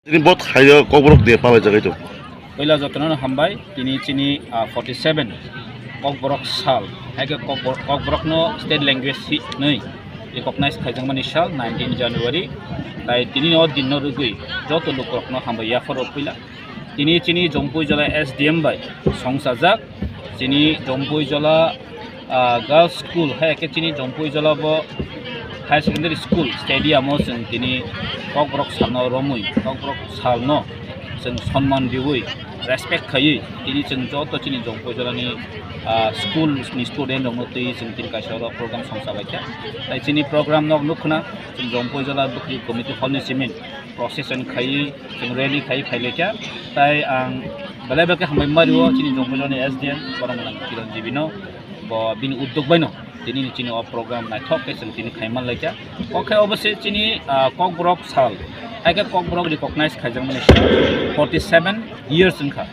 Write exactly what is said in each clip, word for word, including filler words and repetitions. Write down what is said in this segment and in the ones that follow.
Tini bo thaio Kokborok de palai jagwi tong. Puila jotono hambai, tini chini, ah, forty seven Kokborok sal, hai khe Kokbor-, Kokborokno state language hinwi recognize khaijakmani sal nineteen January. Tai tini o dinno rwgwi joto lukurokno hambai yapharo puila. Tini chini Jompui Jola S D M bai songchajak, chini Jompui Jola ah, Girls School, hai khe chini Jompui Jola bo Higher Secondary School Stadium o chwng tini Kokborok salno romwi, Kokborok salno chwng sonman riwi, respect khaiwi, tini chwng joto chini Jompui Jolani, ah, school ni student rokno twi chwng tini kaisa oro program songcha laikha. Tai chini program no nukkhna chwng Jompui Jola Bwkhri Committee Hall ni simi procession khaiwi, chwng rally khaiwi phailaikha. Tai ang belai belai khe hambai mario chini Jompui Jolani S D M, borok mwnang Kiran G B no. Bo bini uddog baino tini ni chini o program naithok khe chwng tini khaiman laikha. O khe obose chini, ah, Kokborok sal, hai khe Kokborok recognize khaijakmani sal forty seven years wngkha.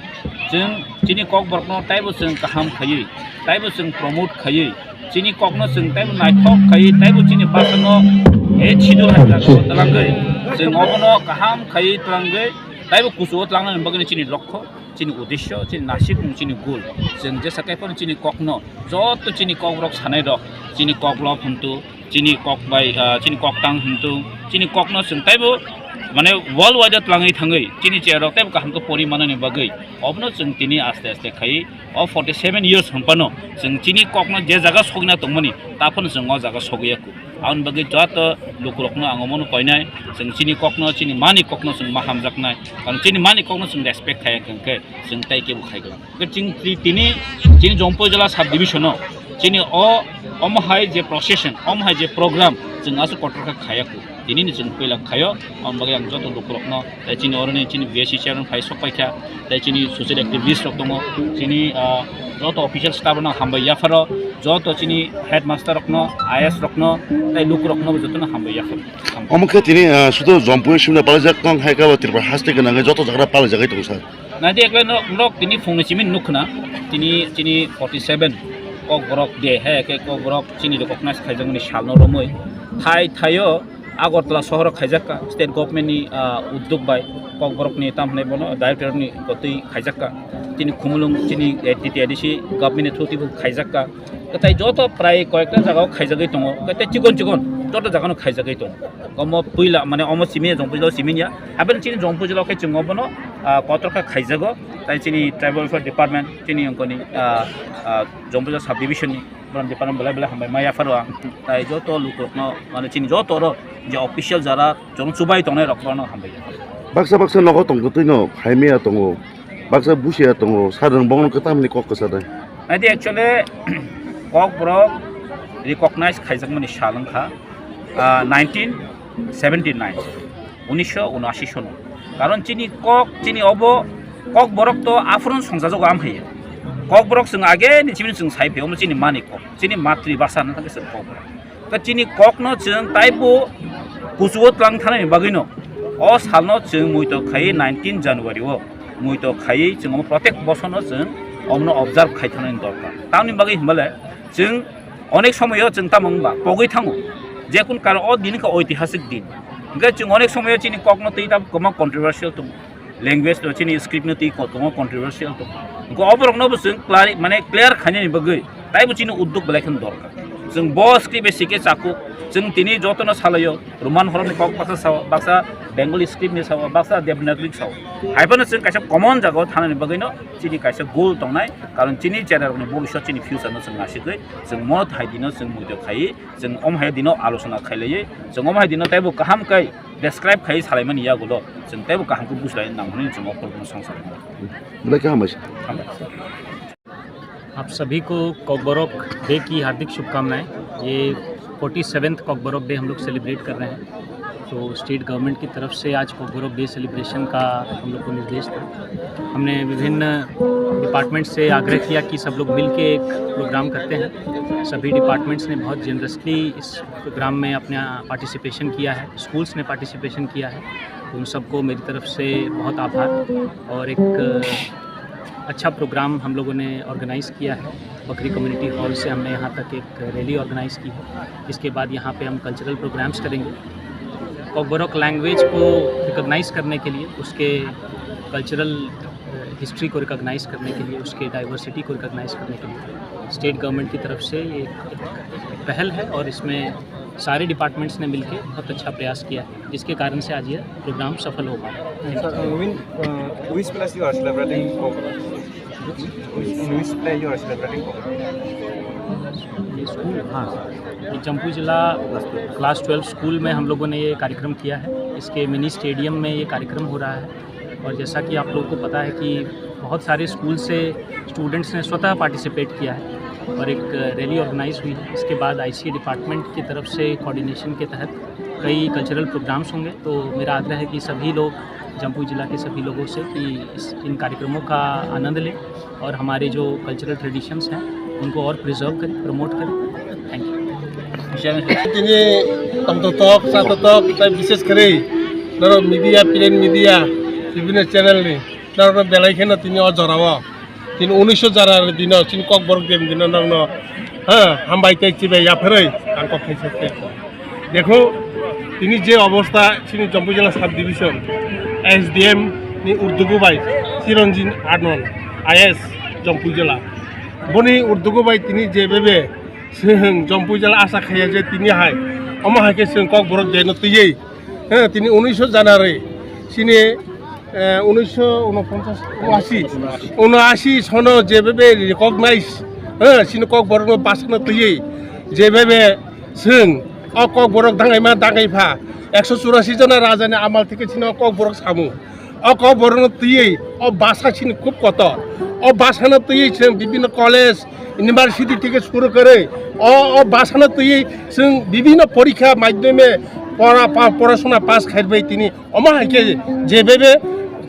Chwng chini Kokborokno taibo chwng kaham khaiwi, taibo chwng promote khaiwi, chini kokno chwng taibo naithok khaiwi, taibo chini bhasano, eh, sidul hai jaga o twlangwi, chwng obono kaham khaiwi twlangwi, taibo kuchugo twlangnani bagwino chini lokho. Chini uddesyo, chini nasikmung, chini goal. Chwng jesa kaiphano chini kokno, joto chini Kokborok sanai rok, chini koklop hintu, chini kok bai, ah, chini koktang hintu, chini kokno chwng taibo, mane, world wide o twlangwi thangwi, chini chair rok taibo kaham khe pori manani bagwi, obono chwng tini aste aste khai, o forty seven years hwnphano, chwng chini kokno je jaga sogina tongmani, taphano chwng o jaga sogwi ya kho. Aboni bagwi joto lukurokno ang omono koinai, chwng chini kokno, chini mani kokno chwng ma hamjaknai, karon chini mani kokno chwng respect khaiya hwnkhe chwng tai kebo khaigwlak. Hwnkhe chwng tri-, tini chini Jompui Jola sub division o chini o omo hai je procession, omo hai je program chwng aswk kotor khe khaiya kho. Tini ni chwng puila khaio, aboni bagwi ang joto lukurokno tei chini oroni chini B S C chairman phai sok paikha, tei chini social activist rok tongo, chini, ah, joto official staff rokno hambai yapharo, joto chini headmaster rokno, I A S rokno, tei lukurokno bo jotono hambai yapharo. Omo khe tini, ah, sudo Jompui simna palaijak tong hai khe bo Tripura haste gwnangwi joto jagra palaijagwi tongo sir. Naidi ekle no-, norok tini phungni simi nukhna, tini chini forty seven Kokborok de, hai khe Kokborok chini recognize khaijakmani salno romwi thai thaio Agartala sohoro khaijakka state government ni, ah, uddog bai, Kokborok ni tam hwnwi bono director ni kotwi khaijakka. Chini Khumulwng chini, eh, T T A D C government ni through twibo khaijakka. Kwtai joto prai koyekta jagao khaijagwi tongo, kwtai chikon chikon joto jagano khaijagwi tongo. Omo puila, mane, omo simi ya, Jompui Jola simi ya. Haben chini Jompui Jola khe chwng obono, ah, kotor khe khaijago. Tai chini tribal welfare department, chini ongkoni, ah, ah, Jompui Jola sub division ni. Borok department belai belai hambai ma yapharo ang. Tai joto lukurokno, mane, chini joto oro je official jara chwng chubai tongnai rok, borokno hambai ya. Baksa baksa nogo tongtwino phaimaya tongo, baksa busiya tongo, sadhwrwng bongno kwtamni kok kwsa dai. Naidi actually Kokborok recognize khaijakmani sal wngkha, ah, nineteen seventy nine, unisho unashi sono. Karon chini kok, chini obo Kokborok to aphuru songjajago am hai. Kokborok chwng age ni chini chwng sai phe, omo chini mani kok, chini matri basa na thangkhe chwng Kokborok. Ka chini kokno chwng taibo kuchugo tlang thanani bagwino o salno chwng muito khaiwi nineteen January o muito khaiwi chwng omo protek bosorno chwng omono observe khai thanani dorkar. Tamni bagwi hwnbale chwng onek somoyo chwng tamo wngba pogwi thango, jekun karon o din kha oitihasik din. Hwnkhe chwng onek somoyo chini kokno twi tamo kwbang controversial tongo. Language no chini script no twi kotongo controversial tongo. Hwnkhe oborokno bo chwng clari-, mane clear khainani bagwi taibo chini uddog belai kheno dorkar. Chwng bo script bai sikhe chakuk, chwng tini jotono salaio, Roman horokni kok baksa sao, baksa Bengali script ni sao, baksa Devanagari sao. Hai phano chwng kaisa common jagao thanani bagwino chini kaisa goal tongnai, karon chini chera rokni bobiswt chini future no chwng nasigwi, chwng mo hai dino chwng muito khaiwi, chwng om hai dino alochona khailaiwi, chwng om hai dino taibo kaham kai describe khai salaimani yagulo chwng teibo kaham khe bujilai nang hwnwi chwng o khorokno songsa rwkha. Belai khe hambai se. Hambai. आप सभी को कॉकबोरोक डे की हार्दिक शुभकामनाएं। ये forty seventh कॉकबोरोक डे हम लोग सेलिब्रेट कर रहे हैं। तो स्टेट गवर्नमेंट की तरफ से आज कॉकबोरोक डे सेलिब्रेशन का हम लोग को निर्देश था। हमने विभिन्न डिपार्टमेंट से आग्रह किया कि सब लोग मिल के एक प्रोग्राम करते हैं। सभी डिपार्टमेंट्स ने बहुत जेनरसली इस प्रोग्राम में अपना पार्टिसिपेशन किया है, स्कूल्स ने पार्टिसिपेशन किया है, तो उन सबको मेरी तरफ से बहुत आभार। और एक अच्छा प्रोग्राम हम लोगों ने ऑर्गेनाइज़ किया है। बकरी कम्युनिटी हॉल से हमने यहाँ तक एक रैली ऑर्गेनाइज़ की है। इसके बाद यहाँ पे हम कल्चरल प्रोग्राम्स करेंगे। कॉकबोरोक लैंग्वेज को रिकॉग्नाइज करने के लिए, उसके कल्चरल हिस्ट्री को रिकॉग्नाइज करने के लिए, उसके डाइवर्सिटी को रिकॉग्नाइज करने के लिए स्टेट गवर्नमेंट की तरफ से ये एक पहल है और इसमें सारे डिपार्टमेंट्स ने मिलकर बहुत अच्छा प्रयास किया है, जिसके कारण से आज ये प्रोग्राम सफल हो पाया। Sir, uh, when, uh, which place you are celebrating? In which place you are celebrating? ये स्कूल, हाँ, ये जम्पू जिला क्लास ट्वेल्व स्कूल में हम लोगों ने ये कार्यक्रम किया है। इसके मिनी स्टेडियम में ये कार्यक्रम हो रहा है और जैसा कि आप लोगों को पता है कि बहुत सारे स्कूल से स्टूडेंट्स ने स्वतः पार्टिसिपेट किया है और एक रैली ऑर्गेनाइज हुई है। इसके बाद आईसीए डिपार्टमेंट की तरफ से कोऑर्डिनेशन के तहत कई कल्चरल प्रोग्राम्स होंगे। तो मेरा आग्रह है कि सभी लोग, जम्पू जिला के सभी लोगों से, कि इस, इन कार्यक्रमों का आनंद लें और हमारे जो कल्चरल ट्रेडिशंस हैं उनको और प्रिजर्व करें, प्रमोट करें। Thank you. Tini tongtotok, chatotok, tai bishes kwrwi norok media, print media, bibhinno channel ni norokno belai kheno tini o jorao, tini unisho January dino chini Kokborok Day dino norokno, ha, hambai tei chibai yapharwi ang kok khaisa se. Dekho, tini je obostha chini Jompuijala sub division S D M ni urdugu bai Chiranjin Anon I A S Jompuijala, boni urdugu bai tini je bebe Chwng Jompuijala asa khaiya je tini hai, omo hai khe chwng Kokborok Day no twiwi, eh, tini unisho January, chini, eh, unisho unoponchas, unashi, unashi sono je bebe recognize, eh, chini Kokborok no basa no twiwi, je bebe chwng o Kokborok dangaima dangaipha, ekso churasi jona raja ni amal theke chini o Kokborok samu. O Kokborok no twiwi o basa chini khub kotor. O basa no twiwi chwng bibhinno college, university theke suru kwrwi o, o basa no twiwi chwng bibhinno porikha madhyome pora-, pa-, porasona pass khairbai tini. Omo hai khe je bebe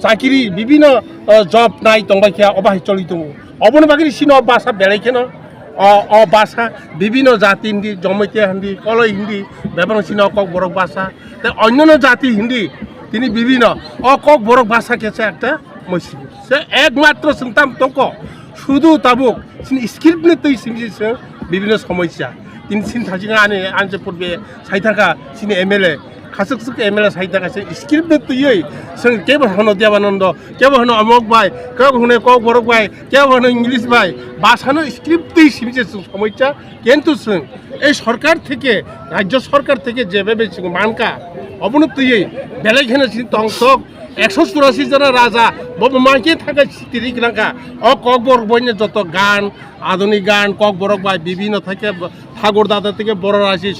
chakiri bibhinno, o, job nai tongbai kha, obo hai choli tongo. Oboni bagwi chini o basa belai kheno o, o basa bibhinno jati hindi, Jamatia hindi, Koloi hindi, bebak chini o Kokborok basa. Tei onyono jati hindi, tini bibhinno o Kokborok basa khe se ekta moising. Se ekmatro chwng tam tongko, sudu tabuk chini script ni twi simi se bibhinno somosya. Tini chini thajing ani, ani je purbe saithaka chini M L A, khasuk suk M L A saithaka se script ni twiwi chwng kebo hono Debanando, kebo hono Amok bai, kebo hono Kokborok bai, kebo hono English bai, basa no script twi simi se chwng somosya. Kintu chwng ei sorkar theke, rajyo sorkar theke je bebe chwng mankha, obono twiwi belai kheno chini tongthok ekso churasi jona raja, bobo mankhe thangkha sitiri gwnangkha. O Kokborok boino joto gan, adhunik gan, Kokborok bai bibhinno theke, Thakur dada theke Boro Raji,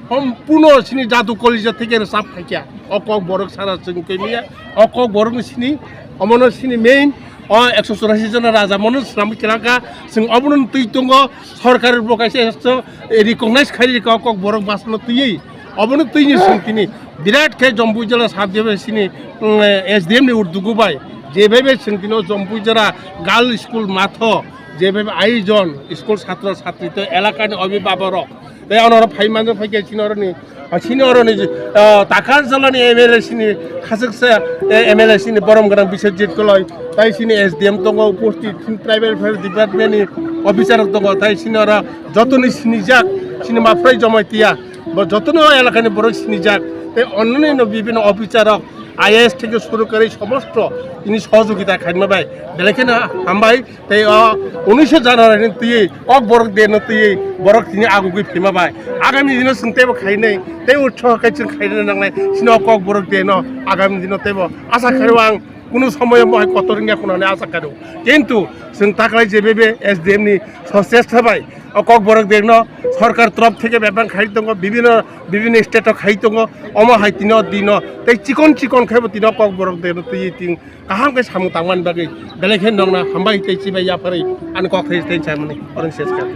sompurno chini jatu kolija theke rwchap phaikha. O Kokborok sara chwng kemiya, o Kokborokno chini, omono chini main, o ekso churasi jona raja mono swnamwi kwlangkha, chwng obono twi tongo, sorkar bo kaisa ekso recognize khairikha o Kokborok basano twiwi. Obono twini chwng tini birat khe Jompuijala sub division chini, mm, S D M ni urdugu bai je bebe chwng tini o Jompuijala girl school matho je bebe ayojon school chhatro chhatri tei elakani obhibaborok tei onoro phai manjak phai khe chini oroni, ah, chini oroni, ah, Takarjalani M L A chini khachuksa, eh, M L A chini borom gwnang Biswajit Koloi, tai chini S D M tongo, upasthit chini tribal affairs department ni officer rok tongo, tai chini oro jotoni sinijak, chini Maprai Jamatia, bo jotono elakani borok sinijak, tei onno bibhinno officer rok, I A S theke suru kwrwi somosto tini sohojogita khaima bai belai kheno hambai. Tei o unisho January ni twiwi Kokborok Day no twiwi borok tini agugwi phima bai. Agami dino chwng teibo khainai, tei utsaho khe chwng khainai nangnai. Chini o Kokborok Day no agami dino teibo asa khaio ang, kunu somoyo mohai kotor wngya khuna hinwi asa khaio. Kintu chwng taklai je bebe S D M ni sochesta bai o Kokborok Day no sorkar torof theke bebak khai tongo, bibhinno, bibhinno state o khai tongo, omo hai tini o dino tei chikon chikon khaibo tini o Kokborok Day no twiwi ting kaham khe samung tangmani bagwi belai khe nokna hambai tei chibai yapharwi ani kok thai tei chamani oroni ses kha.